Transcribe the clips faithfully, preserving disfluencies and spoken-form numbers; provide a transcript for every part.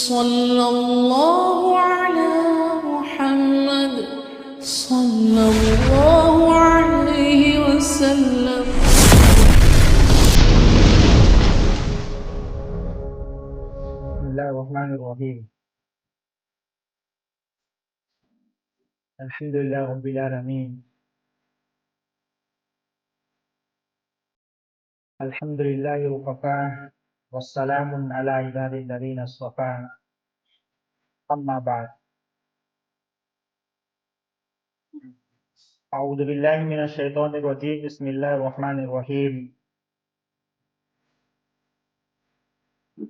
صلى الله على محمد، صلى الله عليه وسلم. بسم الله الرحمن الرحيم. الحمد لله رب العالمين. الحمد لله وكفى، وسلام على عباده الذين اصطفى. أما بعد. أعوذ بالله من الشيطان الرجيم. بسم الله الرحمن الرحيم.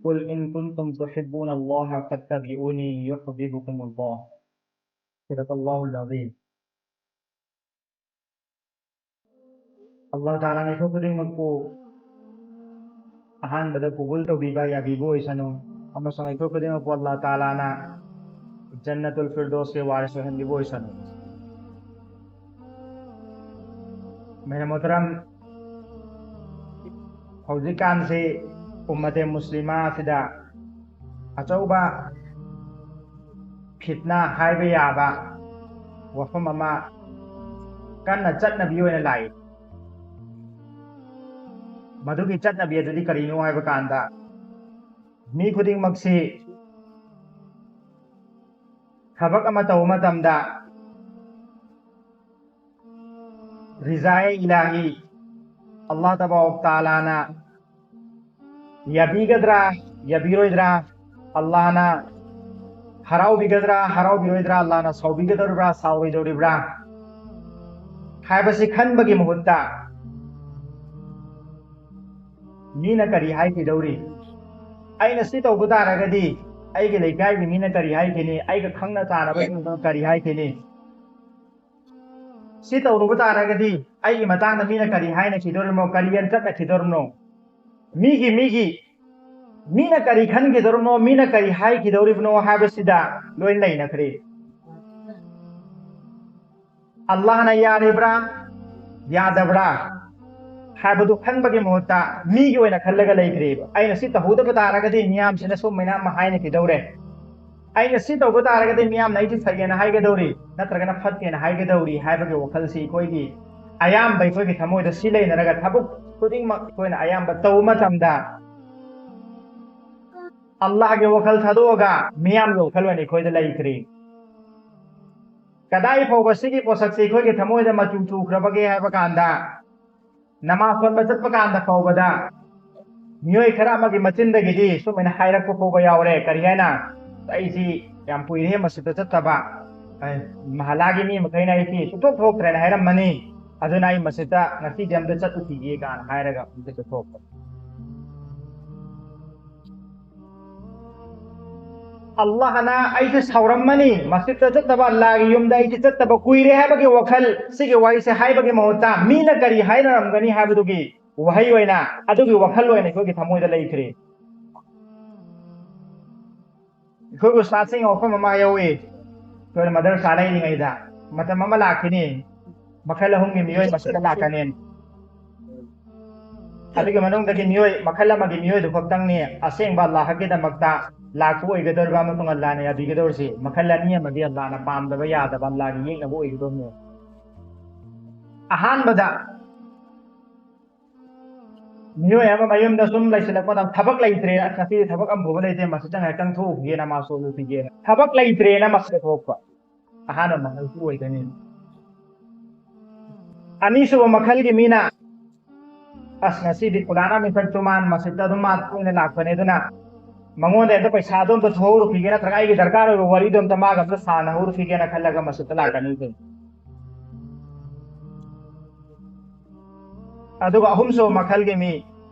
قل إن كنتم تحبون الله فاتبعوني يحببكم الله. صدق الله العظيم. ꯑꯜꯂꯥꯍ ꯇꯥꯂꯥꯅ ꯑꯩꯈꯣꯏ ꯈꯨꯗꯤꯡꯃꯛꯄꯨ ꯑꯍꯥꯟꯕꯗ ꯀꯕꯨꯜ ꯇꯧꯕꯤꯕ ꯌꯥꯕꯤꯕ ꯑꯣꯏꯁꯅꯨ, ꯑꯃꯁꯨꯡ ꯑꯩꯈꯣꯏ ꯈꯨꯗꯤꯡꯃꯛꯄꯨ ꯑꯜꯂꯥꯍ ꯇꯥꯂꯥꯅ ꯖꯟꯅꯇꯨꯜ ꯐꯤꯔꯗꯧꯁꯀꯤ ꯋꯥꯔꯤꯁ ꯑꯣꯏꯍꯟꯕꯤꯕ ꯑꯣꯏꯁꯅꯨ꯫ ꯃꯦꯍꯔ ꯃꯣꯍꯇꯔꯝ, ꯍꯧꯖꯤꯛꯀꯥꯟꯁꯤ ꯎꯝꯃꯇꯦ ꯃꯨꯁꯂꯤꯃꯥ ꯑꯁꯤꯗ ꯑꯆꯧꯕ ꯐꯤꯠꯅꯥ ꯍꯥꯏꯕ ꯌꯥꯕ ꯋꯥꯐꯝ ꯑꯃ ꯀꯟꯅ ꯆꯠꯅꯕꯤ ꯑꯣꯏꯅ ꯂꯥꯛꯏ꯫ ꯃꯗꯨꯒꯤ ꯆꯠꯅꯕꯤ ꯑꯗꯨꯗꯤ ꯀꯔꯤꯅꯣ ꯍꯥꯏꯕ ꯀꯥꯟꯗ, ꯃꯤ ꯈꯨꯗꯤꯡꯃꯛꯁꯤ ꯊꯕꯛ ꯑꯃ ꯇꯧꯕ ꯃꯇꯝꯗ ꯔꯤꯖꯥꯌꯦ ꯏꯂꯥꯍꯤ, ꯑꯜꯂꯥꯍ ꯇꯕꯥꯔꯛ ꯇꯥꯂꯥꯅ ꯌꯥꯕꯤꯒꯗ꯭ꯔꯥ, ꯌꯥꯕꯤꯔꯣꯏꯗ꯭ꯔꯥ, ꯑꯜꯂꯥꯍꯅ ꯍꯔꯥꯎꯕꯤꯒꯗ꯭ꯔꯥ, ꯍꯔꯥꯎꯕꯤꯔꯣꯏꯗ꯭ꯔꯥ, ꯑꯜꯂꯥꯍꯅ ꯁꯥꯎꯕꯤꯒꯗꯧꯔꯤꯕ꯭ꯔꯥ, ꯁꯥꯎꯔꯣꯏꯗꯧꯔꯤꯕ꯭ꯔꯥ ꯍꯥꯏꯕꯁꯤ ꯈꯟꯕꯒꯤ ꯃꯍꯨꯠꯇ, ꯃꯤꯅ ꯀꯔꯤ ꯍꯥꯏꯈꯤꯗꯧꯔꯤ? ꯑꯩꯅ ꯁꯤ ꯇꯧꯕ ꯇꯥꯔꯒꯗꯤ ꯑꯩꯒꯤ ꯂꯩꯀꯥꯏꯒꯤ ꯃꯤꯅ ꯀꯔꯤ ꯍꯥꯏꯈꯤꯅꯤ? ꯑꯩꯒ ꯈꯪꯅ ꯆꯥꯟꯅꯕꯁꯤꯡꯗꯨꯅ ꯀꯔꯤ ꯍꯥꯏꯈꯤꯅꯤ? ꯁꯤ ꯇꯧꯔꯨꯕ ꯇꯥꯔꯒꯗꯤ ꯑꯩꯒꯤ ꯃꯇꯥꯡꯗ ꯃꯤꯅ ꯀꯔꯤ ꯍꯥꯏꯅꯈꯤꯗꯧꯔꯤꯕꯅꯣ, ꯀꯔꯤ ꯌꯦꯟꯊꯠꯅꯈꯤꯗꯧꯔꯤꯕꯅꯣ? ꯃꯤꯒꯤ, ꯃꯤꯒꯤ, ꯃꯤꯅ ꯀꯔꯤ ꯈꯟꯈꯤꯗꯧꯔꯤꯕꯅꯣ, ꯃꯤꯅ ꯀꯔꯤ ꯍꯥꯏꯈꯤꯗꯧꯔꯤꯕꯅꯣ ꯍꯥꯏꯕꯁꯤꯗ ꯂꯣꯏ ꯂꯩꯅꯈ꯭ꯔꯦ꯫ ꯑꯜꯂꯥꯍꯅ ꯌꯥꯔꯤꯕ꯭ꯔꯥ, ꯌꯥꯗꯕ꯭ꯔꯥ? ꯍꯥꯏꯕꯗꯨ ꯈꯟꯕꯒꯤ ꯃꯍꯨꯠꯇ ꯃꯤꯒꯤ ꯑꯣꯏꯅ ꯈꯜꯂꯒ ꯂꯩꯈ꯭ꯔꯦꯕ꯫ ꯑꯩꯅ ꯁꯤ ꯇꯧꯍꯧꯗꯕ ꯇꯥꯔꯒꯗꯤ ꯃꯤꯌꯥꯝꯁꯤꯅ ꯁꯨꯝꯃꯥꯏꯅ ꯑꯃ ꯍꯥꯏꯅꯈꯤꯗꯧꯔꯦ, ꯑꯩꯅ ꯁꯤ ꯇꯧꯕ ꯇꯥꯔꯒꯗꯤ ꯃꯤꯌꯥꯝꯅ ꯑꯩꯁꯦ ꯐꯩꯌꯦꯅ ꯍꯥꯏꯒꯗꯧꯔꯤ, ꯅꯠꯇ꯭ꯔꯒꯅ ꯐꯠꯇꯦꯅ ꯍꯥꯏꯒꯗꯧꯔꯤ ꯍꯥꯏꯕꯒꯤ ꯋꯥꯈꯜꯁꯤ ꯑꯩꯈꯣꯏꯒꯤ ꯑꯌꯥꯝꯕ ꯑꯩꯈꯣꯏꯒꯤ ꯊꯃꯣꯏꯗ ꯁꯤ ꯂꯩꯅꯔꯒ ꯊꯕꯛ ꯈꯨꯗꯤꯡꯃꯛ ꯑꯩꯈꯣꯏꯅ ꯑꯌꯥꯝꯕ ꯇꯧꯕ ꯃꯇꯝꯗ ꯑꯜꯂꯥꯍꯒꯤ ꯋꯥꯈꯜ ꯊꯥꯗꯣꯛꯑꯒ ꯃꯤꯌꯥꯝꯒꯤ ꯋꯥꯈꯜ ꯑꯣꯏꯅ ꯑꯩꯈꯣꯏꯗ ꯂꯩꯈ꯭ꯔꯦ꯫ ꯀꯗꯥꯏ ꯐꯥꯎꯕ ꯁꯤꯒꯤ ꯄꯣꯠꯁꯛꯁꯤ ꯑꯩꯈꯣꯏꯒꯤ ꯊꯃꯣꯏꯗ ꯃꯆꯨ ꯆꯨꯈ꯭ꯔꯕꯒꯦ ꯍꯥꯏꯕ ꯀꯥꯟꯗ, ꯅꯃꯥꯖ ꯁꯣꯟꯕ ꯆꯠꯄ ꯀꯥꯟꯗ ꯐꯥꯎꯕꯗ ꯃꯤꯑꯣꯏ ꯈꯔ ꯑꯃꯒꯤ ꯃꯆꯤꯟꯗꯒꯤꯗꯤ ꯁꯨꯃꯥꯏꯅ ꯍꯥꯏꯔꯛꯄ ꯐꯥꯎꯕ ꯌꯥꯎꯔꯦ꯫ ꯀꯔꯤ ꯍꯥꯏꯅ? "ꯑꯩꯁꯤ ꯌꯥꯝ ꯀꯨꯏꯔꯦ ꯃꯁꯖꯤꯗꯇ ꯆꯠꯇꯕ, ꯑꯦ, ꯃꯍꯜꯂꯥꯒꯤ ꯃꯤ ꯃꯈꯩꯅ ꯑꯩꯁꯤ ꯁꯨꯡꯊꯣꯛ ꯊꯣꯛꯇ꯭ꯔꯦꯅ ꯍꯥꯏꯔꯝꯃꯅꯤ, ꯑꯗꯨꯅ ꯑꯩ ꯃꯁꯖꯤꯗꯇ ꯉꯁꯤꯗꯤ ꯑꯝꯇ ꯆꯠꯂꯨꯈꯤꯒꯦ" ꯀꯥꯏꯅ ꯍꯥꯏꯔꯒ ꯑꯝꯇ ꯆꯠꯊꯣꯛꯄ꯫ ꯑꯜꯂꯥꯍꯅ ꯑꯩꯁꯦ ꯁꯥꯎꯔꯝꯃꯅꯤ, ꯃꯁꯖꯤꯗꯇ ꯆꯠꯇꯕ, ꯑꯜꯂꯥꯍꯒꯤ ꯌꯨꯝꯗ ꯑꯩꯁꯦ ꯆꯠꯇꯕ ꯀꯨꯏꯔꯦ ꯍꯥꯏꯕꯒꯤ ꯋꯥꯈꯜ, ꯁꯤꯒꯤ ꯋꯥꯔꯤꯁꯦ ꯍꯥꯏꯕꯒꯤ ꯃꯍꯨꯠꯇ ꯃꯤꯅ ꯀꯔꯤ ꯍꯥꯏꯅꯔꯝꯒꯅꯤ ꯍꯥꯏꯕꯗꯨꯒꯤ ꯋꯥꯍꯩ ꯑꯣꯏꯅ, ꯑꯗꯨꯒꯤ ꯋꯥꯈꯜ ꯑꯣꯏꯅ ꯑꯩꯈꯣꯏꯒꯤ ꯊꯃꯣꯏꯗ ꯂꯩꯈ꯭ꯔꯦ꯫ ꯑꯩꯈꯣꯏ ꯎꯁꯇꯥꯗꯁꯤꯡ ꯋꯥꯐꯝ ꯑꯃ ꯌꯧꯏ, ꯑꯩꯈꯣꯏꯅ ꯃꯗꯔꯁꯥ ꯂꯩꯔꯤꯉꯩꯗ, "ꯃꯇꯝ ꯑꯃ ꯂꯥꯛꯈꯤꯅꯤ, ꯃꯈꯜ ꯑꯍꯨꯝꯒꯤ ꯃꯤꯑꯣꯏ ꯃꯁꯤꯗ ꯂꯥꯛꯀꯅꯤ꯫ ꯑꯗꯨꯒꯤ ꯃꯅꯨꯡꯗꯒꯤ ꯃꯤꯑꯣꯏ ꯃꯈꯜ ꯑꯃꯒꯤ ꯃꯤꯑꯣꯏꯗꯨ ꯈꯛꯇꯪꯅꯤ ꯑꯁꯦꯡꯕ ꯑꯜꯂꯥꯍꯒꯤꯗꯃꯛꯇ ꯂꯥꯛꯄ ꯑꯣꯏꯒꯗꯧꯔꯤꯕ ꯑꯃꯁꯨꯡ ꯑꯜꯂꯥꯍꯅ ꯌꯥꯕꯤꯒꯗꯧꯔꯤꯁꯤ꯫ ꯃꯈꯜ ꯑꯅꯤ ꯑꯃꯗꯤ ꯑꯜꯂꯥꯍꯅ ꯄꯥꯝꯗꯕ ꯌꯥꯗꯕ, ꯑꯜꯂꯥꯍꯒꯤ ꯌꯦꯛꯅꯕ ꯑꯣꯏꯒꯗꯧꯔꯤꯅꯤ"꯫ ꯑꯍꯥꯟꯕꯗ ꯃꯤꯑꯣꯏ ꯑꯃ ꯃꯌꯨꯝꯗ ꯁꯨꯝ ꯂꯩꯁꯤꯜꯂꯛꯄ ꯃꯇꯝ, ꯊꯕꯛ ꯂꯩꯇ꯭ꯔꯦ, "ꯑꯁ, ꯉꯁꯤꯗꯤ ꯊꯕꯛ ꯑꯃ ꯐꯥꯎꯕ ꯂꯩꯇ꯭ꯔꯦ, ꯃꯁꯤꯗ ꯉꯥꯏꯍꯥꯛꯇꯪ ꯊꯣꯛꯎꯈꯤꯒꯦ, ꯅꯃꯥꯖ ꯁꯣꯜꯂꯨꯈꯤꯒꯦ"꯫ ꯊꯕꯛ ꯂꯩꯇ꯭ꯔꯦꯅ ꯃꯁꯤꯗ ꯊꯣꯛꯄ ꯑꯍꯥꯟꯕ ꯃꯈꯜꯁꯨ ꯑꯣꯏꯒꯅꯤ꯫ ꯑꯅꯤꯁꯨꯕ ꯃꯈꯜꯒꯤ ꯃꯤꯅ, "ꯑꯁ, ꯉꯁꯤꯗꯤ ꯐꯨꯂꯥꯅ ꯃꯤꯁꯛꯇꯨ ꯃꯥꯅ ꯃꯁꯤꯗ ꯑꯗꯨꯝ ꯃꯥ ꯇꯣꯏꯅ ꯂꯥꯛꯄꯅꯦ, ꯑꯗꯨꯅ ꯃꯉꯣꯟꯗ ꯍꯦꯛꯇ ꯄꯩꯁꯥꯗꯣ ꯑꯝꯇ ꯊꯣꯛꯍꯧꯔꯨꯈꯤꯒꯦ, ꯅꯠꯇ꯭ꯔꯒ ꯑꯩꯒꯤ ꯗꯔꯀꯥꯔ ꯑꯣꯏꯕ ꯋꯥꯔꯤꯗꯣ ꯑꯝꯇ ꯃꯥꯒ ꯑꯝꯇ ꯁꯥꯟꯅꯍꯧꯔꯨꯈꯤꯒꯦꯅ" ꯈꯜꯂꯒ ꯃꯁꯤꯗ ꯂꯥꯛꯀꯅꯤ꯫ ꯑꯗꯨꯒ ꯑꯍꯨꯝꯁꯨꯕ ꯃꯈꯜꯒꯤ ꯃꯤ,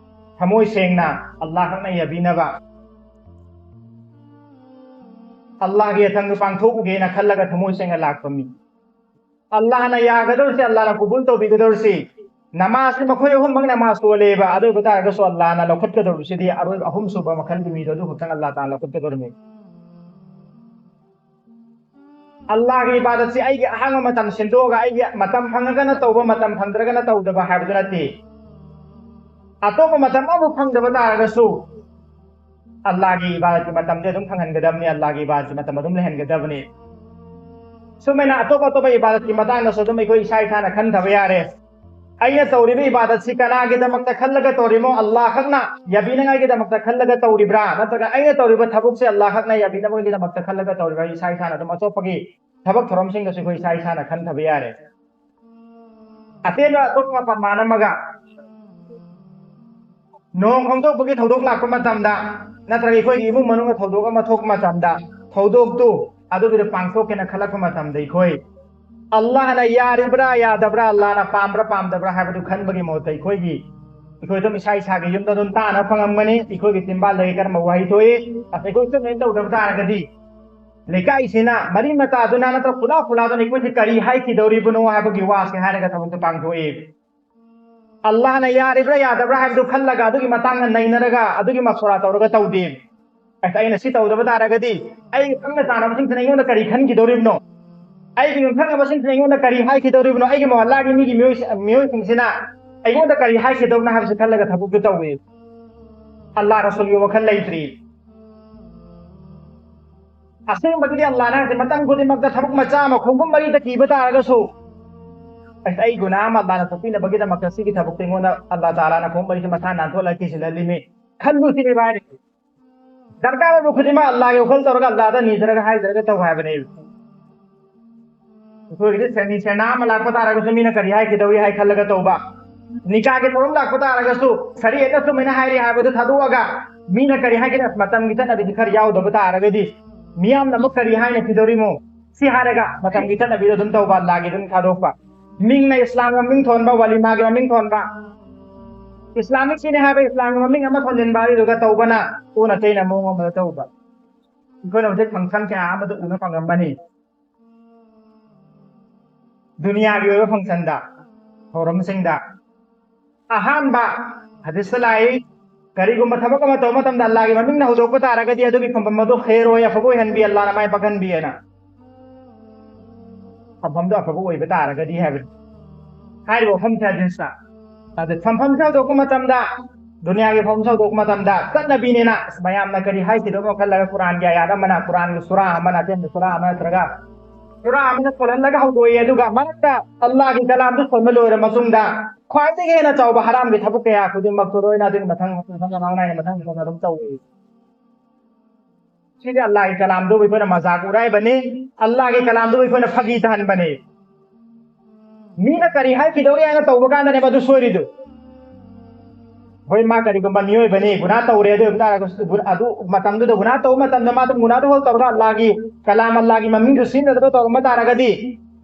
ꯊꯃꯣꯏ ꯁꯦꯡꯅ ꯑꯜꯂꯥꯍ ꯈꯛꯅ ꯌꯥꯕꯤꯅꯕ, ꯑꯜꯂꯥꯍꯒꯤ ꯌꯥꯊꯪꯗꯨ ꯄꯥꯡꯊꯣꯛꯎꯒꯦꯅ ꯈꯜꯂꯒ ꯊꯃꯣꯏ ꯁꯦꯡꯅ ꯂꯥꯛꯄ ꯃꯤ꯫ ꯑꯜꯂꯥꯍꯅ ꯌꯥꯒꯗꯧꯔꯤꯁꯤ, ꯑꯜꯂꯥꯍꯅ ꯀꯕꯨꯜ ꯇꯧꯕꯤꯒꯗꯧꯔꯤꯁꯤ, ꯅꯃꯥꯖꯁꯤ ꯃꯈꯣꯏ ꯑꯍꯨꯝꯃꯛ ꯅꯃꯥꯖ ꯁꯣꯜꯂꯦꯕ, ꯑꯗꯨ ꯑꯣꯏꯕ ꯇꯥꯔꯒꯁꯨ ꯑꯜꯂꯥꯍꯅ ꯂꯧꯈꯠꯀꯗꯧꯔꯤꯁꯤꯗꯤ ꯑꯔꯣꯏꯕ ꯑꯍꯨꯝꯁꯨꯕ ꯃꯈꯜꯒꯤ ꯃꯤꯗꯣ ꯑꯗꯨ ꯈꯛꯇꯪ ꯑꯜꯂꯥꯍ ꯇꯥꯂꯥ ꯂꯧꯈꯠꯀꯗꯧꯔꯤꯅꯤ꯫ ꯑꯜꯂꯥꯍꯒꯤ ꯏꯕꯥꯗꯠꯁꯤ ꯑꯩꯒꯤ ꯑꯍꯥꯡꯕ ꯃꯇꯝ ꯁꯤꯟꯗꯣꯛꯑꯒ ꯑꯩꯒꯤ ꯃꯇꯝ ꯐꯪꯉꯒꯅ ꯇꯧꯕ, ꯃꯇꯝ ꯐꯪꯗ꯭ꯔꯒꯅ ꯇꯧꯗꯕ ꯍꯥꯏꯕꯗꯨ ꯅꯠꯇꯦ꯫ ꯑꯇꯣꯞꯄ ꯃꯇꯝ ꯑꯃꯐꯥꯎ ꯐꯪꯗꯕ ꯇꯥꯔꯒꯁꯨ ꯑꯜꯂꯥꯒꯤ ꯏꯕꯥꯗꯠꯀꯤ ꯃꯇꯝꯗꯤ ꯑꯗꯨꯝ ꯐꯪꯍꯟꯒꯗꯕꯅꯤ, ꯑꯜꯂꯥꯒꯤ ꯏꯕꯥꯗꯠꯀꯤ ꯃꯇꯝ ꯑꯗꯨꯝ ꯂꯩꯍꯟꯒꯗꯕꯅꯤ꯫ ꯁꯨꯃꯥꯏꯅ ꯑꯇꯣꯞ ꯑꯇꯣꯞꯄ ꯏꯕꯥꯗꯠꯀꯤ ꯃꯇꯥꯡꯗꯁꯨ ꯑꯗꯨꯝ ꯑꯩꯈꯣꯏ ꯏꯁꯥ ꯏꯁꯥꯅ ꯈꯟꯊꯕ ꯌꯥꯔꯦ꯫ ꯑꯩꯅ ꯇꯧꯔꯤꯕ ꯏꯕꯥꯗꯠꯁꯤ ꯀꯅꯥꯒꯤꯗꯃꯛꯇ ꯈꯜꯂꯒ ꯇꯧꯔꯤꯃꯣ? ꯑꯜꯂꯥ ꯈꯛꯅ ꯌꯥꯕꯤꯅꯉꯥꯏꯒꯤꯗꯃꯛꯇ ꯈꯜꯂꯒ ꯇꯧꯔꯤꯕ꯭ꯔꯥ? ꯅꯠꯇ꯭ꯔꯒ ꯑꯩꯅ ꯇꯧꯔꯤꯕ ꯊꯕꯛꯁꯦ ꯑꯜꯂꯥ ꯈꯛꯅ ꯌꯥꯕꯤꯅꯕꯒꯤꯗꯃꯛꯇ ꯈꯜꯂꯒ ꯇꯧꯔꯤꯕ꯭ꯔꯥ? ꯏꯁꯥ ꯏꯁꯥꯅ ꯑꯗꯨꯝ ꯑꯇꯣꯞꯄꯒꯤ ꯊꯕꯛ ꯊꯧꯔꯝꯁꯤꯡꯗꯁꯨ ꯑꯩꯈꯣꯏ ꯏꯁꯥ ꯏꯁꯥꯅ ꯈꯟꯊꯕ ꯌꯥꯔꯦ꯫ ꯑꯇꯦꯟꯕ ꯑꯇꯣꯞꯄ ꯃꯄꯥꯟ ꯑꯃꯒ ꯅꯣꯡ ꯈꯣꯡꯗꯣꯛꯄꯒꯤ ꯊꯧꯗꯣꯛ ꯂꯥꯛꯄ ꯃꯇꯝꯗ, ꯅꯠꯇ꯭ꯔꯒ ꯑꯩꯈꯣꯏꯒꯤ ꯏꯃꯨꯡ ꯃꯅꯨꯡꯗ ꯊꯧꯗꯣꯛ ꯑꯃ ꯊꯣꯛꯄ ꯃꯇꯝꯗ, ꯊꯧꯗꯣꯛꯇꯨ ꯑꯗꯨꯒꯤꯗꯣ ꯄꯥꯡꯊꯣꯛꯀꯦꯅ ꯈꯜꯂꯛꯄ ꯃꯇꯝꯗ, ꯑꯩꯈꯣꯏ ꯑꯜꯂꯥꯍꯅ ꯌꯥꯔꯤꯕ꯭ꯔꯥ ꯌꯥꯗꯕ꯭ꯔꯥ, ꯑꯜꯂꯥꯍꯅ ꯄꯥꯝꯕ꯭ꯔꯥ ꯄꯥꯝꯗꯕ꯭ꯔꯥ ꯍꯥꯏꯕꯗꯨ ꯈꯟꯕꯒꯤ ꯃꯍꯨꯠꯇ, ꯑꯩꯈꯣꯏꯒꯤ ꯑꯩꯈꯣꯏ ꯑꯗꯨꯝ ꯏꯁꯥ ꯏꯁꯥꯒꯤ ꯌꯨꯝꯗ ꯑꯗꯨꯝ ꯇꯥꯅ ꯐꯪꯉꯝꯒꯅꯤ꯫ ꯑꯩꯈꯣꯏꯒꯤ ꯆꯤꯟꯕꯥꯜꯗꯒꯤ ꯀꯔꯝꯕ ꯋꯥꯍꯩ ꯊꯣꯛꯏ, ꯑꯁ, ꯑꯩꯈꯣꯏ ꯆꯨꯝꯅ ꯇꯧꯗꯕ ꯇꯥꯔꯒꯗꯤ, ꯂꯩꯀꯥꯏꯁꯤꯅ ꯃꯔꯤ ꯃꯇꯥꯗꯨꯅ ꯅꯠꯇ꯭ꯔꯒ ꯈꯨꯂꯥ ꯈꯨꯂꯥꯗꯨꯅ ꯑꯩꯈꯣꯏꯁꯦ ꯀꯔꯤ ꯍꯥꯏꯈꯤꯗꯧꯔꯤꯕꯅꯣ ꯍꯥꯏꯕꯒꯤ ꯋꯥꯁꯦ ꯍꯥꯏꯔꯒ ꯊꯕꯛꯇꯣ ꯄꯥꯡꯊꯣꯛꯏ꯫ ꯑꯜꯂꯥꯍꯅ ꯌꯥꯔꯤꯕ꯭ꯔꯥ ꯌꯥꯗꯕ꯭ꯔꯥ ꯍꯥꯏꯕꯗꯨ ꯈꯜꯂꯒ, ꯑꯗꯨꯒꯤ ꯃꯇꯥꯡꯗ ꯅꯩꯅꯔꯒ, ꯑꯗꯨꯒꯤ ꯃꯁꯣꯔꯥ ꯇꯧꯔꯒ ꯇꯧꯗꯦ꯫ ꯑꯁ, ꯑꯩꯅ ꯁꯤ ꯇꯧꯗꯕ ꯇꯥꯔꯒꯗꯤ ꯑꯩꯒꯤ ꯈꯪꯅ ꯆꯥꯟꯅꯕꯁꯤꯡꯁꯤꯅ ꯑꯩꯉꯣꯟꯗ ꯀꯔꯤ ꯈꯟꯈꯤꯗꯧꯔꯤꯕꯅꯣ? ꯑꯩꯒꯤ ꯌꯨꯝꯊꯪꯅꯕꯁꯤꯡꯁꯤꯅ ꯑꯩꯉꯣꯟꯗ ꯀꯔꯤ ꯍꯥꯏꯈꯤꯗꯧꯔꯤꯕꯅꯣ? ꯑꯩꯒꯤ ꯃꯣꯍꯜꯂꯥꯒꯤ ꯃꯤꯒꯤ ꯃꯤꯑꯣꯏ-, ꯃꯤꯑꯣꯏꯁꯤꯡꯁꯤꯅ ꯑꯩꯉꯣꯟꯗ ꯀꯔꯤ ꯍꯥꯏꯈꯤꯗꯧꯔꯤꯕꯅꯣ ꯍꯥꯏꯕꯁꯤ ꯈꯜꯂꯒ ꯊꯕꯛꯇꯨ ꯇꯧꯏ꯫ ꯑꯜꯂꯥ ꯔꯁꯨꯜꯒꯤ ꯋꯥꯈꯜ ꯂꯩꯇ꯭ꯔꯤ꯫ ꯑꯁꯦꯡꯕꯒꯤꯗꯤ ꯑꯜꯂꯥꯅ ꯍꯥꯏꯁꯦ ꯃꯇꯝ ꯈꯨꯗꯤꯡꯃꯛꯇ ꯊꯕꯛ ꯃꯆꯥ ꯑꯃ ꯈꯣꯡꯒꯨꯝ ꯃꯔꯤꯗ ꯊꯤꯕ ꯇꯥꯔꯒꯁꯨ, ꯑꯁ, ꯑꯩ ꯒꯨꯅꯥ ꯑꯃ ꯑꯜꯂꯥꯅ ꯀꯣꯛꯄꯤꯅꯕꯒꯤꯗꯃꯛꯇ ꯁꯤꯒꯤ ꯊꯕꯛꯇ ꯑꯩꯉꯣꯟꯗ ꯑꯜꯂꯥ ꯇꯥꯂꯥꯅ ꯈꯣꯡ ꯃꯔꯤꯁꯦ ꯃꯁꯥ ꯅꯥꯟꯊꯣꯛꯍꯜꯂ ꯊꯤꯖꯤꯜꯍꯜꯂꯤꯃꯤ꯫ ꯈꯜꯂꯨ ꯁꯤꯅꯦꯕ ꯍꯥꯏꯔꯤꯁꯦ꯫ ꯗꯔꯀꯥꯔ ꯑꯣꯏꯕ ꯈꯨꯗꯤꯡꯃꯛ ꯑꯜꯂꯥꯒꯤ ꯋꯥꯈꯜ ꯇꯧꯔꯒ ꯑꯜꯂꯥꯗ ꯅꯤꯖꯔꯒ ꯍꯥꯏꯖꯔꯒ ꯇꯧ ꯍꯥꯏꯕꯅꯦꯕ꯫ ꯑꯩꯈꯣꯏꯒꯤꯗꯤ ꯁꯦꯅꯤ ꯁꯦꯅꯥ ꯑꯃ ꯂꯥꯛꯄ ꯇꯥꯔꯒꯁꯨ ꯃꯤꯅ ꯀꯔꯤ ꯍꯥꯏꯈꯤꯗꯧꯔꯤ ꯍꯥꯏ ꯈꯜꯂꯒ ꯇꯧꯕ꯫ ꯅꯤꯀꯥꯒꯤ ꯊꯧꯔꯝ ꯂꯥꯛꯄ ꯇꯥꯔꯒꯁꯨ ꯁꯔꯤꯌꯠꯅ ꯁꯨꯃꯥꯏꯅ ꯍꯥꯏꯔꯤ ꯍꯥꯏꯕꯗꯨ ꯊꯥꯗꯣꯛꯑꯒ ꯃꯤꯅ ꯀꯔꯤ ꯍꯥꯏꯒꯅꯤ, ꯑꯁ, ꯃꯇꯝꯒꯤ ꯆꯠꯅꯕꯤꯁꯤ ꯈꯔ ꯌꯥꯎꯗꯕ ꯇꯥꯔꯒꯗꯤ ꯃꯤꯌꯥꯝꯅ ꯑꯃꯨꯛ ꯀꯔꯤ ꯍꯥꯏꯅꯈꯤꯗꯧꯔꯤꯃꯣ? ꯁꯤ ꯍꯥꯏꯔꯒ ꯃꯇꯝꯒꯤ ꯆꯠꯅꯕꯤꯗꯣ ꯑꯗꯨꯝ ꯇꯧꯕ, ꯑꯜꯂꯥꯒꯤ ꯑꯗꯨꯝ ꯊꯥꯗꯣꯛꯄ꯫ ꯃꯤꯡꯅ ꯏꯁꯂꯥꯝꯒꯤ ꯃꯃꯤꯡ ꯊꯣꯟꯕ, ꯋꯥꯂꯤꯃꯥꯒꯤ ꯃꯃꯤꯡ ꯊꯣꯟꯕ, ꯏꯁꯂꯥꯃꯤꯛꯀꯤꯅꯦ ꯍꯥꯏꯕ ꯏꯁꯂꯥꯝꯒꯤ ꯃꯃꯤꯡ ꯑꯃ ꯊꯣꯟꯖꯤꯟꯕ ꯑꯗꯨꯗꯨꯒ ꯇꯧꯕꯅ ꯑꯣꯟꯅ ꯇꯩꯅ ꯃꯑꯣꯡ ꯑꯃꯗ ꯇꯧꯕ꯫ ꯑꯩꯈꯣꯏꯅ ꯍꯧꯖꯤꯛ function ꯀꯌꯥ ꯑꯃꯗ ꯎꯕ ꯐꯪꯉꯝꯒꯅꯤ꯫ ꯗꯨꯅꯤꯌꯥꯒꯤ ꯑꯣꯏꯕ functionꯗ, ꯊꯧꯔꯝꯁꯤꯡꯗ꯫ ꯑꯍꯥꯟꯕ ꯍꯗꯤꯁꯇ ꯂꯥꯛꯏ, ꯀꯔꯤꯒꯨꯝꯕ ꯊꯕꯛ ꯑꯃ ꯇꯧꯕ ꯃꯇꯝꯗ ꯑꯜꯂꯥꯒꯤ ꯃꯃꯤꯡꯅ ꯍꯧꯗꯣꯛꯄ ꯇꯥꯔꯒꯗꯤ ꯑꯗꯨꯒꯤ ꯐꯝꯐꯝ ꯑꯗꯨ ꯈꯦꯔ ꯑꯣꯏ, ꯑꯐꯕ ꯑꯣꯏꯍꯟꯕꯤ, ꯑꯜꯂꯥꯅ ꯃꯥꯏ ꯄꯥꯛꯍꯟꯕꯤ ꯍꯥꯏꯅ꯫ ꯐꯝꯐꯝꯗꯣ ꯑꯐꯕ ꯑꯣꯏꯕ ꯇꯥꯔꯒꯗꯤ ꯍꯥꯏꯕꯅꯤ꯫ ꯍꯥꯏꯔꯤꯕ ꯋꯥꯐꯝꯁꯦ ꯍꯗꯤꯁꯇ ꯑꯗ ꯐꯝꯐꯝꯁꯦ ꯍꯧꯗꯣꯛꯄ ꯃꯇꯝꯗ, ꯗꯨꯅꯤꯌꯥꯒꯤ ꯐꯝꯐꯝꯁꯦ ꯍꯧꯗꯣꯛꯄ ꯃꯇꯝꯗ ꯆꯠꯅꯕꯤꯅꯤꯅ, ꯑꯁ, ꯃꯌꯥꯝꯅ ꯀꯔꯤ ꯍꯥꯏꯈꯤꯗꯧꯅꯣ ꯈꯜꯂꯒ ꯀꯨꯔꯥꯟꯒꯤ ꯑꯌꯥꯠ ꯑꯃꯅ, ꯀꯨꯔꯥꯟꯒꯤ ꯁꯨꯔꯥ ꯑꯃꯅ, ꯑꯇꯦꯟꯕ ꯁꯨꯔꯥ ꯑꯃ ꯅꯠꯇ꯭ꯔꯒ ꯁꯨꯔꯥ ꯑꯃꯅ ꯁꯣꯜꯍꯜꯂꯒ ꯍꯧꯗꯣꯛꯏ꯫ ꯑꯗꯨꯒ ꯃꯔꯛꯇ ꯑꯜꯂꯥꯍꯒꯤ ꯀꯂꯥꯝꯗꯨ ꯁꯣꯟꯕ ꯂꯣꯏꯔ ꯃꯇꯨꯡꯗ ꯈ꯭ꯋꯥꯏꯗꯒꯤ ꯍꯦꯟꯅ ꯆꯥꯎꯕ ꯍꯔꯥꯝꯒꯤ ꯊꯕꯛ ꯀꯌꯥ ꯈꯨꯗꯤꯡꯃꯛꯇꯨ ꯂꯣꯏꯅ ꯑꯗꯨꯒꯤ ꯃꯊꯪ ꯃꯊꯪ ꯃꯊꯪ ꯃꯅꯥꯎ ꯅꯥꯏꯅ ꯃꯊꯪ ꯃꯊꯪ ꯑꯗꯨꯝ ꯇꯧꯏ꯫ ꯁꯤꯗꯤ ꯑꯜꯂꯥꯍꯒꯤ ꯀꯂꯥꯝꯗꯨꯕꯨ ꯑꯩꯈꯣꯏꯅ ꯃꯖꯥꯛ ꯎꯔꯥꯏꯕꯅꯤ, ꯑꯜꯂꯥꯍꯒꯤ ꯀꯂꯥꯝꯗꯨꯕꯨ ꯑꯩꯈꯣꯏꯅ ꯐꯥꯒꯤ ꯇꯥꯍꯟꯕꯅꯤ꯫ ꯃꯤꯅ ꯀꯔꯤ ꯍꯥꯏꯈꯤꯗꯧꯔꯤ ꯍꯥꯏꯅ ꯇꯧꯕ ꯀꯥꯟꯗꯅꯦꯕ ꯑꯗꯨ ꯁꯣꯏꯔꯤꯗꯨ꯫ ꯍꯣꯏ, ꯃꯥ ꯀꯔꯤꯒꯨꯝꯕ ꯃꯤꯑꯣꯏꯕꯅꯤ, ꯒꯨꯅꯥ ꯇꯧꯔꯦ, ꯑꯗꯨ ꯑꯣꯏꯕ ꯇꯥꯔꯒꯁꯨ ꯒꯨ-, ꯑꯗꯨ ꯃꯇꯝꯗꯨꯗ ꯒꯨꯅꯥ ꯇꯧꯕ ꯃꯇꯝꯗ ꯃꯥꯗꯣ ꯒꯨꯅꯥꯗꯣ ꯍꯣꯜ ꯇꯧꯔꯒ ꯑꯜꯂꯥꯍꯒꯤ ꯀꯂꯥꯝ, ꯑꯜꯂꯥꯍꯒꯤ ꯃꯃꯤꯡꯗꯨ ꯁꯤꯖꯤꯟꯅꯗꯕ ꯇꯧꯔꯝꯕ ꯇꯥꯔꯒꯗꯤ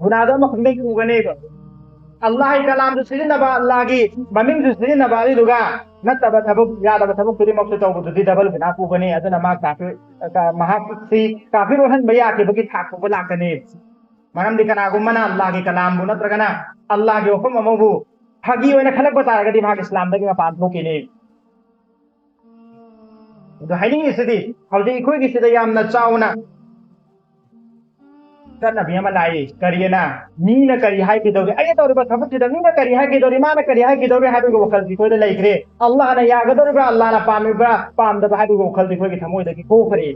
ꯒꯨꯅꯥꯗꯣ ꯑꯃꯈꯛꯇꯪ ꯄꯨꯒꯅꯦꯕ꯫ ꯑꯜꯂꯥꯍꯒꯤ ꯀꯂꯥꯝꯗꯨ ꯁꯤꯖꯤꯟꯅꯕ, ꯑꯜꯂꯥꯍꯒꯤ ꯃꯃꯤꯡꯗꯨ ꯁꯤꯖꯤꯟꯅꯕ, ꯑꯗꯨꯗꯨꯒ ꯅꯠꯇꯕ ꯊꯕꯛ, ꯌꯥꯗꯕ ꯊꯕꯛ ꯈꯨꯗꯤꯡꯃꯛꯁꯨ ꯇꯧꯕꯗꯨꯗꯤ ꯗꯕꯜ ꯒꯨꯅꯥ ꯄꯨꯒꯅꯤ꯫ ꯑꯗꯨꯅ ꯃꯥ ꯀꯥꯐꯤꯔ, ꯃꯍꯥꯛꯁꯤ ꯀꯥꯐꯤꯔ ꯑꯣꯜꯍꯟꯕ ꯌꯥꯈꯤꯕꯒꯤ ꯊꯥꯛ ꯐꯥꯎꯕ ꯂꯥꯛꯀꯅꯤ꯫ ꯃꯔꯝꯗꯤ ꯀꯅꯥꯒꯨꯝꯕꯅ ꯑꯜꯂꯥꯍꯒꯤ ꯀꯂꯥꯝꯕꯨ ꯅꯠꯇ꯭ꯔꯒꯅ ꯑꯜꯂꯥꯍꯒꯤ ꯋꯥꯐꯝ ꯑꯃꯕꯨ ꯐꯥꯒꯤ ꯑꯣꯏꯅ ꯈꯜꯂꯛꯄ ꯇꯥꯔꯒꯗꯤ ꯃꯍꯥꯛ ꯏꯁꯂꯥꯝꯗꯒꯤ ꯃꯄꯥꯟ ꯊꯣꯛꯈꯤꯅꯤ꯫ ꯑꯗꯣ ꯍꯥꯏꯅꯤꯡꯉꯤꯁꯤꯗꯤ ꯍꯧꯖꯤꯛ ꯑꯩꯈꯣꯏꯒꯤꯁꯤꯗ ꯌꯥꯝꯅ ꯆꯥꯎꯅ ꯆꯠꯅꯕꯤ ꯑꯃ ꯂꯥꯛꯏ꯫ ꯀꯔꯤꯑꯅ? ꯃꯤꯅ ꯀꯔꯤ ꯍꯥꯏꯈꯤꯗꯧꯔꯤ, ꯑꯩꯅ ꯇꯧꯔꯤꯕ ꯊꯕꯛꯁꯤꯗ ꯃꯤꯅ ꯀꯔꯤ ꯍꯥꯏꯈꯤꯗꯧꯔꯤ, ꯃꯥꯅ ꯀꯔꯤ ꯍꯥꯏꯈꯤꯗꯧꯔꯤ ꯍꯥꯏꯕꯒꯤ ꯋꯥꯈꯜꯁꯤ ꯑꯩꯈꯣꯏꯗ ꯂꯩꯈ꯭ꯔꯦ꯫ ꯑꯜꯂꯥꯍꯅ ꯌꯥꯒꯗꯧꯔꯤꯕ꯭ꯔꯥ, ꯑꯜꯂꯥꯍꯅ ꯄꯥꯝꯃꯤꯕ꯭ꯔꯥ, ꯄꯥꯝꯗꯕ ꯍꯥꯏꯕꯒꯤ ꯋꯥꯈꯜꯁꯤ ꯑꯩꯈꯣꯏꯒꯤ ꯊꯃꯣꯏꯗꯒꯤ ꯀꯣꯛꯈ꯭ꯔꯦ꯫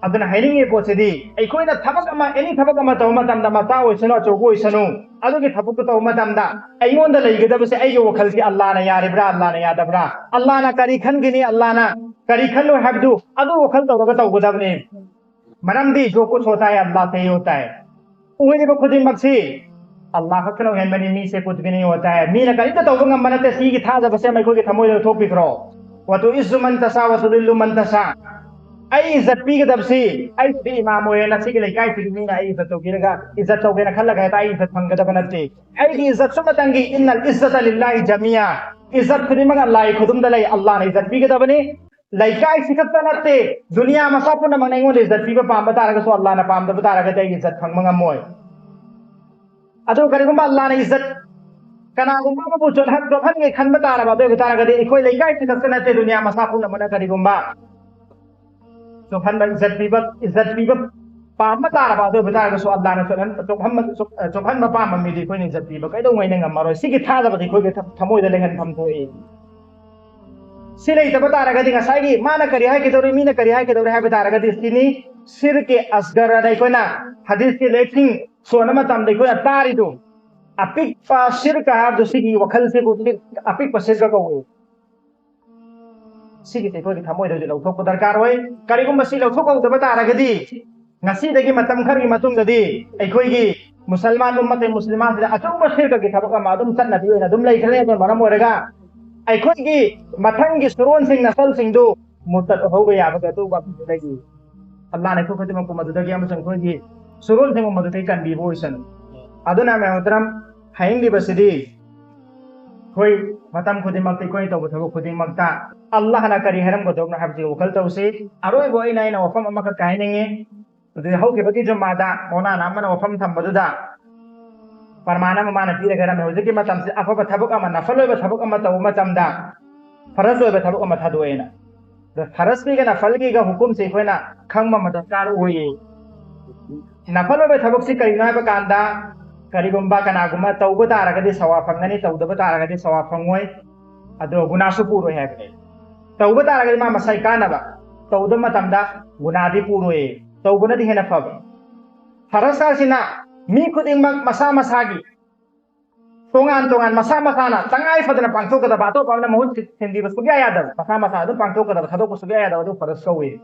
ꯑꯗꯨꯅ ꯍꯥꯏꯅꯤꯡꯉꯤ ꯄꯣꯠꯁꯤꯗꯤ, ꯑꯩꯈꯣꯏꯅ ꯊꯕꯛ ꯑꯃ, ꯑꯦꯅꯤ ꯊꯕꯛ ꯑꯃ ꯇꯧꯕ ꯃꯇꯝꯗ, ꯃꯆꯥ ꯑꯣꯏꯁꯅꯨ, ꯑꯆꯧꯕ ꯑꯣꯏꯁꯅꯨ, ꯑꯗꯨꯒꯤ ꯊꯕꯛꯇꯨ ꯇꯧꯕ ꯃꯇꯝꯗ ꯑꯩꯉꯣꯟꯗ ꯂꯩꯒꯗꯕꯁꯦ ꯑꯩꯒꯤ ꯋꯥꯈꯜꯁꯤ ꯑꯜꯂꯥꯍꯅ ꯌꯥꯔꯤꯕ꯭ꯔꯥ, ꯑꯜꯂꯥꯍꯅ ꯌꯥꯗꯕ꯭ꯔꯥ, ꯑꯜꯂꯥꯍꯅ ꯀꯔꯤ ꯈꯟꯒꯅꯤ, ꯑꯜꯂꯥꯍꯅ ꯀꯔꯤ ꯈꯜꯂꯣꯏ ꯍꯥꯏꯕꯗꯨ ꯑꯗꯨ ꯋꯥꯈꯜ ꯇꯧꯔꯒ ꯇꯧꯒꯗꯕꯅꯤ꯫ ꯃꯔꯝꯗꯤ जो कुछ होता है अल्लाह से ही होता है꯫ ꯑꯣꯏꯔꯤꯕ ꯈꯨꯗꯤꯡꯃꯛꯁꯤ ꯑꯜꯂꯥꯍ ꯈꯛꯇꯅ ꯑꯣꯏꯍꯟꯕꯅꯤ, ꯃꯤꯁꯦ कुछ भी नहीं होता है꯫ ꯃꯤꯅ ꯀꯔꯤꯝꯇ ꯇꯧꯕ ꯉꯝꯕ ꯅꯠꯇꯦ꯫ ꯁꯤꯒꯤ ꯊꯥꯖꯕꯁꯦ ꯑꯃ ꯑꯩꯈꯣꯏꯒꯤ ꯊꯃꯣꯏꯗ ꯊꯣꯛꯄꯤꯈ꯭ꯔꯣ꯫ وتعز من تشاء وتذل من تشاء꯫ ꯑꯩ ꯏꯖꯠ ꯄꯤꯒꯗꯕꯁꯤ, ꯑꯩꯁꯤꯗꯤ ꯏꯃꯥꯝ ꯑꯣꯏꯔꯦ, ꯉꯁꯤꯒꯤ ꯂꯩꯀꯥꯏꯁꯤꯒꯤ ꯃꯤꯅ ꯑꯩ ꯏꯖꯠ ꯇꯧꯕꯤꯔꯒ, ꯏꯖꯠ ꯇꯧꯒꯦꯅ ꯈꯜꯂꯒ ꯍꯦꯛꯇ ꯑꯩ ꯏꯖꯠ ꯐꯪꯒꯗꯕ ꯅꯠꯇꯦ꯫ ꯑꯩꯒꯤ ꯏꯖꯠꯁꯨ ꯑꯃꯇꯪꯒꯤ, إن العزة لله جميعا꯫ ꯏꯖꯠ ꯈꯨꯗꯤꯡꯃꯛ ꯑꯜꯂꯥꯍꯒꯤ ꯈꯨꯗꯨꯝꯗ ꯂꯩ, ꯑꯜꯂꯥꯍꯅ ꯏꯖꯠ ꯄꯤꯒꯗꯕꯅꯤ꯫ ꯂꯩꯀꯥꯏꯁꯤ ꯈꯛꯇ ꯅꯠꯇꯦ, ꯗꯨꯅꯤꯌꯥ ꯃꯁꯥ ꯄꯨꯝꯅꯃꯛꯅ ꯑꯩꯉꯣꯟꯗ ꯏꯖꯠ ꯄꯤꯕ ꯄꯥꯝꯕ ꯇꯥꯔꯒꯁꯨ, ꯑꯜꯂꯥꯍꯅ ꯄꯥꯝꯗꯕ ꯇꯥꯔꯒꯗꯤ ꯑꯩꯒꯤ ꯏꯖꯠ ꯐꯪꯕ ꯉꯝꯃꯣꯏ꯫ ꯑꯗꯨ ꯀꯔꯤꯒꯨꯝꯕ ꯑꯜꯂꯥꯍꯅ ꯏꯖꯠ ꯀꯅꯥꯒꯨꯝꯕ ꯑꯃꯕꯨ ꯆꯣꯠꯍꯟ-, ꯆꯣꯠꯍꯟꯒꯦ ꯈꯟꯕ ꯇꯥꯔꯕ, ꯑꯗꯨ ꯑꯣꯏꯕ ꯇꯥꯔꯒꯗꯤ ꯑꯩꯈꯣꯏ ꯂꯩꯀꯥꯏꯁꯤ ꯈꯛꯇ ꯅꯠꯇꯦ, ꯗꯨꯅꯤꯌꯥ ꯃꯁꯥ ꯄꯨꯝꯅꯃꯛꯅ ꯀꯔꯤꯒꯨꯝꯕ ꯆꯣꯠꯍꯟꯕ, ꯏꯖꯠ ꯄꯤꯕ, ꯏꯖꯠ ꯄꯤꯕ ꯄꯥꯝꯕ ꯇꯥꯔꯕ ꯑꯗꯨ ꯑꯣꯏꯕ ꯇꯥꯔꯒꯁꯨ ꯑꯜꯂꯥꯅ ꯆꯣꯛꯍꯟ-, ꯆꯣꯛꯍꯟꯕ, ꯆꯣꯛ-, ꯆꯣꯛꯍꯟꯕ ꯄꯥꯝꯕ ꯃꯤꯗꯤ ꯑꯩꯈꯣꯏꯅ ꯏꯖꯠ ꯄꯤꯕ ꯀꯩꯗꯧꯉꯩꯗ ꯉꯝꯃꯔꯣꯏ꯫ ꯁꯤꯒꯤ ꯊꯥꯖꯕꯗꯤ ꯑꯩꯈꯣꯏꯒꯤ ꯊ-, ꯊꯃꯣꯏꯗ ꯂꯩꯍꯟꯐꯝ ꯊꯣꯛꯏ꯫ ꯁꯤ ꯂꯩꯇꯕ ꯇꯥꯔꯒꯗꯤ ꯉꯁꯥꯏꯒꯤ ꯃꯥꯅ ꯀꯔꯤ ꯍꯥꯏꯒꯗꯧꯔꯤ, ꯃꯤꯅ ꯀꯔꯤ ꯍꯥꯏꯒꯗꯧꯔꯤ ꯍꯥꯏꯕ ꯇꯥꯔꯒꯗꯤ ꯁꯤꯅꯤ, ꯁꯤꯔꯀꯦ ꯑꯁꯒꯔ ꯑꯅ ꯑꯩꯈꯣꯏꯅ ꯍꯗꯤꯁꯀꯤ ꯂꯦꯛꯁꯤꯡ ꯁꯣꯟꯕ ꯃꯇꯝꯗ ꯑꯩꯈꯣꯏꯅ ꯇꯥꯔꯤꯗꯨ, ꯑꯄꯤꯛꯄ ꯁꯤꯔꯀ ꯍꯥꯏꯕꯗꯨ ꯁꯤꯒꯤ ꯋꯥꯈꯜꯁꯤꯕꯨ ꯑꯄꯤꯛꯄ ꯁꯤꯔꯀ ꯀꯧꯏ꯫ ꯁꯤꯒꯤꯁꯦ ꯑꯩꯈꯣꯏꯒꯤ ꯊꯃꯣꯏꯗ ꯍꯧꯖꯤꯛ ꯂꯧꯊꯣꯛꯄ ꯗꯔꯀꯥꯔ ꯑꯣꯏ꯫ ꯀꯔꯤꯒꯨꯝꯕ ꯁꯤ ꯂꯧꯊꯣꯛꯍꯧꯗꯕ ꯇꯥꯔꯒꯗꯤ ꯉꯁꯤꯗꯒꯤ ꯃꯇꯝ ꯈꯔꯒꯤ ꯃꯇꯨꯡꯗꯗꯤ ꯑꯩꯈꯣꯏꯒꯤ ꯃꯨꯁꯜꯃꯥꯟ ꯎꯝꯃꯠ ꯃꯨꯁꯂꯤꯃꯥꯁꯤꯗ ꯑꯆꯧꯕ ꯁꯤꯔꯀꯒꯤ ꯊꯕꯛ ꯑꯃ ꯑꯗꯨꯝ ꯆꯠꯅꯕꯤ ꯑꯣꯏꯅ ꯑꯗꯨꯝ ꯂꯩꯈ꯭ꯔꯦ꯫ ꯑꯗꯨꯅ ꯃꯔꯝ ꯑꯣꯏꯔꯒ ꯑꯩꯈꯣꯏꯒꯤ ꯃꯊꯪꯒꯤ ꯁꯨꯔꯣꯟꯁꯤꯡ, ꯅꯁꯜꯁꯤꯡꯗꯨ ꯃꯨꯔꯇꯠ ꯑꯣꯏꯍꯧꯕ ꯌꯥꯕꯒꯤ ꯑꯇꯧꯕ ꯑꯃꯁꯨ ꯂꯩꯔꯤ꯫ ꯑꯜꯂꯥꯅ ꯑꯩꯈꯣꯏ ꯈꯨꯗꯤꯡꯃꯛꯄꯨ ꯃꯗꯨꯗꯒꯤ ꯑꯃꯁꯨꯡ ꯑꯩꯈꯣꯏꯒꯤ ꯁꯨꯔꯣꯟꯁꯤꯡꯕꯨ ꯃꯗꯨꯗꯒꯤ ꯀꯟꯕꯤꯕ ꯑꯣꯏꯁꯅꯨ꯫ ꯑꯗꯨꯅ ꯃꯌꯥꯝ ꯃꯣꯍꯇꯔꯝ, ꯍꯥꯏꯅꯤꯡꯂꯤꯕꯁꯤꯗꯤ ꯑꯩꯈꯣꯏ ꯃꯇꯝ ꯈꯨꯗꯤꯡꯃꯛꯇ ꯑꯩꯈꯣꯏꯅ ꯇꯧꯕ ꯊꯕꯛ ꯈꯨꯗꯤꯡꯃꯛꯇ ꯑꯜꯂꯥꯍꯅ ꯀꯔꯤ ꯍꯥꯏꯔꯝꯒꯗꯧꯅꯣ ꯍꯥꯏꯕꯁꯤ ꯋꯥꯈꯜ ꯇꯧꯁꯤ꯫ ꯑꯔꯣꯏꯕ ꯑꯣꯏꯅ ꯑꯩꯅ ꯋꯥꯐꯝ ꯑꯃꯈꯛ ꯍꯥꯏꯅꯤꯡꯉꯤ꯫ ꯑꯗꯨꯗꯤ ꯍꯧꯈꯤꯕꯒꯤ ꯖꯨꯃꯥꯗ ꯃꯧꯂꯥꯅꯥ ꯑꯃꯅ ꯋꯥꯐꯝ ꯊꯝꯕꯗꯨꯗ ꯄ꯭ꯔꯃꯥꯟ ꯑꯃ ꯃꯥꯅ ꯄꯤꯔꯒ ꯍꯥꯏꯔꯝꯃꯤ, ꯍꯧꯖꯤꯛꯀꯤ ꯃꯇꯝꯁꯤ ꯑꯐꯕ ꯊꯕꯛ ꯑꯃ, ꯅꯐꯜ ꯑꯣꯏꯕ ꯊꯕꯛ ꯑꯃ ꯇꯧꯕ ꯃꯇꯝꯗ ꯐꯔꯖ ꯑꯣꯏꯕ ꯊꯕꯛ ꯑꯃ ꯊꯥꯗꯣꯛꯑꯦꯅ꯫ ꯑꯗꯣ ꯐꯔꯖꯀꯤꯒ ꯅꯐꯜꯒꯤꯒ ꯍꯨꯀꯨꯝꯁꯦ ꯑꯩꯈꯣꯏꯅ ꯈꯪꯕ ꯑꯃ ꯗꯔꯀꯥꯔ ꯑꯣꯏꯌꯦ꯫ ꯅꯐꯜ ꯑꯣꯏꯕ ꯊꯕꯛꯁꯤ ꯀꯔꯤꯅꯣ ꯍꯥꯏꯕ ꯀꯥꯟꯗ, ꯀꯔꯤꯒꯨꯝꯕ ꯀꯅꯥꯒꯨꯝꯕ ꯇꯧꯕ ꯇꯥꯔꯒꯗꯤ ꯁꯋꯥꯕ ꯐꯪꯒꯅꯤ, ꯇꯧꯗꯕ ꯇꯥꯔꯒꯗꯤ ꯁꯋꯥꯕ ꯐꯪꯉꯣꯏ, ꯑꯗꯣ ꯒꯨꯅꯥꯁꯨ ꯄꯨꯔꯣꯏ ꯍꯥꯏꯕꯅꯦ꯫ ꯇꯧꯕ ꯇꯥꯔꯒꯗꯤ ꯃꯥ ꯃꯁꯥꯒꯤ ꯀꯥꯟꯅꯕ, ꯇꯧꯗꯕ ꯃꯇꯝꯗ ꯒꯨꯅꯥꯗꯤ ꯄꯨꯔꯣꯏ, ꯇꯧꯕꯅꯗꯤ ꯍꯦꯟꯅ ꯐꯕ꯫ ꯐꯔꯖ ꯍꯥꯏꯁꯤꯅ ꯃꯤ ꯈꯨꯗꯤꯡꯃꯛ ꯃꯁꯥ ꯃꯁꯥꯒꯤ ꯇꯣꯉꯥꯟ ꯇꯣꯉꯥꯟ, ꯃꯁꯥ ꯃꯁꯥꯅ ꯇꯉꯥꯏ ꯐꯗꯅ ꯄꯥꯡꯊꯣꯛꯀꯗꯕ, ꯑꯇꯣꯞꯄ ꯑꯃꯅ ꯃꯍꯨꯠ ꯁꯤ-, ꯁꯤꯟꯕꯤꯕ ꯁꯨꯛꯌꯥ ꯌꯥꯗꯕ, ꯃꯁꯥ ꯃꯁꯥ ꯑꯗꯨꯝ ꯄꯥꯡꯊꯣꯛꯀꯗꯕ, ꯊꯥꯗꯣꯛꯄ ꯁꯨꯛꯌꯥ ꯌꯥꯗꯕ, ꯑꯗꯨ ꯐꯔꯖ ꯀꯧꯏ꯫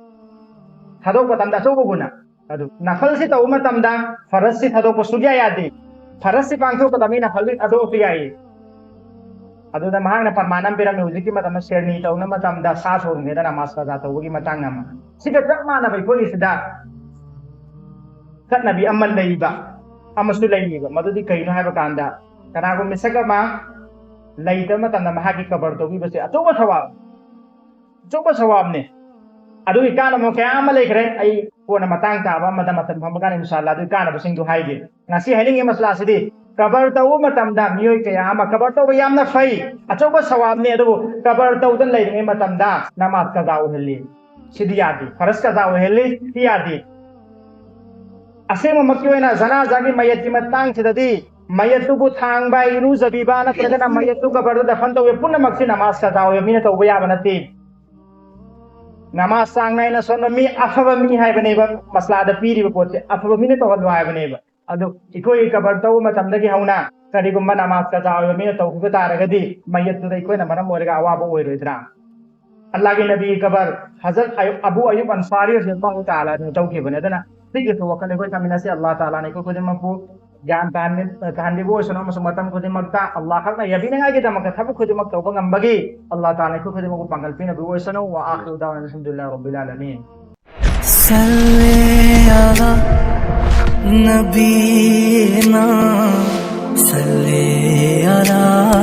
ꯊꯥꯗꯣꯛꯄ ꯃꯇꯝꯗ ꯑꯆꯧꯕ ꯒꯨꯅꯥ꯫ ꯑꯗꯨ ꯅꯐꯜꯁꯤ ꯇꯧꯕ ꯃꯇꯝꯗ ꯐꯔꯖꯁꯤ ꯊꯥꯗꯣꯛꯄ ꯁꯨꯛꯌꯥ ꯌꯥꯗꯦ꯫ ꯐꯔꯖꯁꯤ ꯄꯥꯡꯊꯣꯛꯀꯗꯕꯅꯤ, ꯅꯐꯜꯗꯤ ꯊꯥꯗꯣꯛꯑꯁꯨ ꯌꯥꯏꯌꯦ꯫ ꯑꯗꯨꯗ ꯃꯍꯥꯛꯅ ꯄ꯭ꯔꯃꯥꯟ ꯑꯃ ꯄꯤꯔꯝꯃꯤ, ꯍꯧꯖꯤꯛꯀꯤ ꯃꯇꯝꯗ ꯁꯦꯔꯅꯤ ꯇꯧꯅꯕ ꯃꯇꯝꯗ ꯁꯥ ꯁꯣꯔꯤꯉꯩꯗ ꯅꯃꯥꯖ ꯀꯖꯥ ꯇꯧꯕꯒꯤ ꯃꯇꯥꯡ ꯑꯃ꯫ ꯁꯤꯒ ꯆꯞ ꯃꯥꯟꯅꯕ ꯑꯩꯈꯣꯏꯒꯤꯁꯤꯗ ꯆꯠꯅꯕꯤ ꯑꯃ ꯂꯩꯕ ꯑꯃꯁꯨ ꯂꯩꯔꯤꯕ, ꯃꯗꯨꯗꯤ ꯀꯩꯅꯣ ꯍꯥꯏꯕ ꯀꯥꯟꯗ, ꯀꯅꯥꯒꯨꯝꯕ ꯃꯤꯁꯛ ꯑꯃ ꯂꯩꯇꯕ ꯃꯇꯝꯗ ꯃꯍꯥꯛꯀꯤ ꯀꯕꯔ ꯇꯧꯕꯤꯕꯁꯦ ꯑꯆꯧꯕ ꯊꯧꯕꯥꯜ, ꯑꯆꯧꯕ ꯁꯋꯥꯕꯅꯦ꯫ ꯑꯗꯨꯒꯤ ꯀꯥꯟꯅꯕ ꯀꯌꯥ ꯑꯃ ꯂꯩꯈ꯭ꯔꯦ꯫ ꯑꯩ ꯀꯣꯟꯅ ꯃꯇꯥꯡ ꯆꯥꯕ ꯑꯃꯗ ꯃꯇꯝ ꯐꯪꯕ ꯀꯥꯟꯗ ꯏꯟꯁꯥ ꯑꯜꯂꯥ ꯑꯗꯨꯒꯤ ꯀꯥꯟꯅꯕꯁꯤꯡꯗꯨ ꯍꯥꯏꯒꯦ꯫ ꯉꯁꯤ ꯍꯥꯏꯅꯤꯡꯉꯤ ꯃꯁꯂꯥꯁꯤꯗꯤ, ꯀꯕꯔ ꯇꯧꯕ ꯃꯇꯝꯗ ꯃꯤꯑꯣꯏ ꯀꯌꯥ ꯑꯃ, ꯀꯕꯔ ꯇꯧꯕ ꯌꯥꯝꯅ ꯐꯩ, ꯑꯆꯧꯕ ꯁꯋꯥꯕꯅꯦ, ꯑꯗꯨꯕꯨ ꯀꯕꯔ ꯇꯧꯗꯅ ꯂꯩꯔꯤꯉꯩ ꯃꯇꯝꯗ ꯅꯃꯥꯖ ꯀꯖꯥ ꯑꯣꯏꯍꯜꯂꯤ꯫ ꯁꯤꯗꯤ ꯌꯥꯗꯦ꯫ ꯐꯔꯖ ꯀꯖꯥ ꯑꯣꯏꯍꯜꯂꯤ, ꯁꯤ ꯌꯥꯗꯦ꯫ ꯑꯁꯦꯡꯕꯃꯛꯀꯤ ꯑꯣꯏꯅ ꯖꯅꯥꯖꯥꯒꯤ ꯃꯌꯠꯀꯤ ꯃꯇꯥꯡꯁꯤꯗꯗꯤ ꯃꯌꯠꯇꯨꯕꯨ ꯊꯥꯡꯕ, ꯏꯔꯨꯖꯕꯤꯕ, ꯅꯠꯇ꯭ꯔꯒꯅ ꯃꯌꯠꯇꯨ ꯀꯕꯔꯗ ꯗꯐꯟ ꯇꯧꯕ ꯄꯨꯝꯅꯃꯛꯁꯤ ꯅꯃꯥꯖ ꯀꯖꯥ ꯑꯣꯏꯕ ꯃꯤꯅ ꯇꯧꯕ ꯌꯥꯕ ꯅꯠꯇꯦ꯫ ꯅꯃꯥꯖ ꯆꯥꯡ ꯅꯥꯏꯅ ꯁꯣꯟꯕ ꯃꯤ, ꯑꯐꯕ ꯃꯤ ꯍꯥꯏꯕꯅꯦꯕ, ꯃꯁꯂꯥꯗ ꯄꯤꯔꯤꯕ ꯄꯣꯠꯁꯦ ꯑꯐꯕ ꯃꯤꯅ ꯇꯧꯍꯜꯂꯣ ꯍꯥꯏꯕꯅꯦꯕ꯫ ꯑꯗꯨ ꯑꯩꯈꯣꯏ ꯀꯕꯔ ꯇꯧꯕ ꯃꯇꯝꯗꯒꯤ ꯍꯧꯅ ꯀꯔꯤꯒꯨꯝꯕ ꯅꯃꯥꯖ ꯀꯖꯥ ꯑꯣꯏꯕ ꯃꯤꯅ ꯇꯧꯈꯤꯕ ꯇꯥꯔꯒꯗꯤ ꯃꯌꯠꯇꯨꯗ ꯑꯩꯈꯣꯏꯅ ꯃꯔꯝ ꯑꯣꯏꯔꯒ ꯑꯋꯥꯕ ꯑꯣꯏꯔꯣꯏꯗ꯭ꯔꯥ? ꯑꯜꯂꯥꯍꯒꯤ ꯅꯕꯤꯒꯤ ꯀꯕꯔ ꯍꯖꯔꯠ ꯑꯌꯨ-, ꯑꯕꯨ ꯑꯌꯨꯕ ꯑꯟꯁꯥꯔꯤ ꯔꯖꯤꯌꯜꯂꯥꯍꯨ ꯇꯥꯂꯥ ꯑꯟꯍꯨ ꯇꯧꯈꯤꯕꯅꯦ꯫ ꯑꯗꯨꯅ ꯁꯤꯒꯤꯁꯨ ꯋꯥꯈꯜ ꯑꯩꯈꯣꯏ ꯊꯝꯃꯤꯟꯅꯁꯤ꯫ ꯑꯜꯂꯥꯍ ꯇꯥꯂꯥꯅ ꯑꯩꯈꯣꯏ ꯈꯨꯗꯤꯡꯃꯛꯄꯨ ꯒ꯭ꯌꯥꯟ ꯇꯥꯍꯟꯕꯤ-, ꯇꯥꯍꯟꯕꯤꯕ ꯑꯣꯏꯁꯅꯨ, ꯑꯃꯁꯨꯡ ꯃꯇꯝ ꯈꯨꯗꯤꯡꯃꯛꯇ ꯑꯜꯂꯥꯍ ꯈꯛꯅ ꯌꯥꯕꯤꯅꯉꯥꯏꯒꯤꯗꯃꯛꯇ ꯊꯕꯛ ꯈꯨꯗꯤꯡꯃꯛ ꯇꯧꯕ ꯉꯝꯕꯒꯤ ꯑꯜꯂꯥꯍ ꯇꯥꯂꯥꯅ ꯑꯩꯈꯣꯏ ꯈꯨꯗꯤꯡꯃꯛꯄꯨ ꯄꯥꯡꯒꯜ ꯄꯤꯅꯕꯤꯕ ꯑꯣꯏꯁꯅꯨ꯫ وآخر دعوانا أن الحمد لله رب العالمين. صل على نبينا، صل على